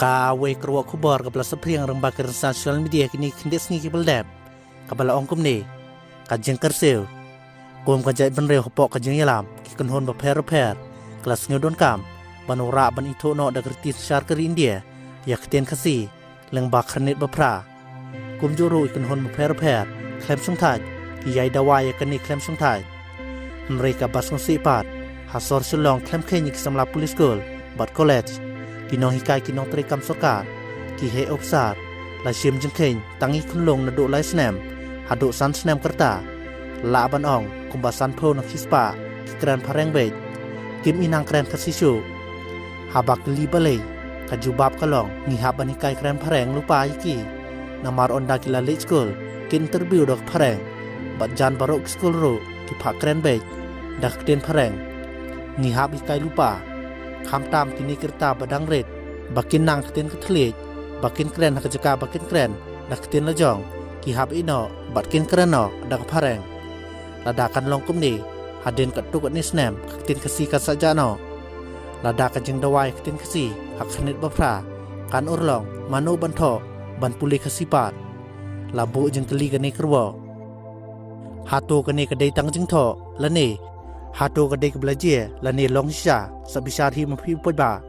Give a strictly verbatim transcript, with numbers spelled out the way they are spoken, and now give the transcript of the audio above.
Kawei ka ruh khubor kaba la saphriang lyngba ki rynsan social media kine ki khyndiat sngi kiba la dep, kaba la ong kumne: ka jingkyrsiew. Kum ka jaitbynriew hapoh ka jingïalam, ki kynhun bapher bapher ki la sngewdonkam ban wanrah ban ithuh noh da ka riti synshar ka ri India ïa ka ktien Khasi lyngba ka khyrnit baphra. Kumjuh ruh ki kynhun bapher bapher khlem shongthait ki ïai dawa ïa kane khlem shongthait. Hynrei kaba sngewsih pat, ha sor Shillong khlem kheiñ ïa ki samla pule skul bad college, ki nonghikai, ki nongtrei kam sorkar, ki heh ophisar, la shim jingkheiñ tang ïa ki khunlung naduh lai snem haduh san snem ka rta. Lah ban ong kumba sanphew na ki spah ki kren phareng beit, kim i nang kren Khasi shuh. Haba kylli balei, ka jubab ka long ngi hap ban hikai kren phareng lypa ïa ki. Namar ynda ki la leit skul, ki interview da ka phareng, bad jan baroh ki skul ruh ki phah kren beit da ka ktien phareng. Ngi hap hikai lypa. Khamtam kine ki rta ba dang rit, ba kin nang ktien ka thylliej, ba kin kren ha ka jaka ba kin kren da ka ktien la jong, ki hap ïeh noh bad kin kren noh da ka phareng. Lada kan long kumne, hadien katto katne snem ka ktien Khasi kan sa jah noh. Lada ka jingdawa ïa ka ktien Khasi ha ka khyrnit baphra kan urlong, mano ban thoh ban pule Khasi pat? La buh jingkylli kane ka ruh. Hato kane ka dei tang jingthoh lane hato ka dei kaba la jia lane long shisha? Sa bishar hi ma phi u paidbah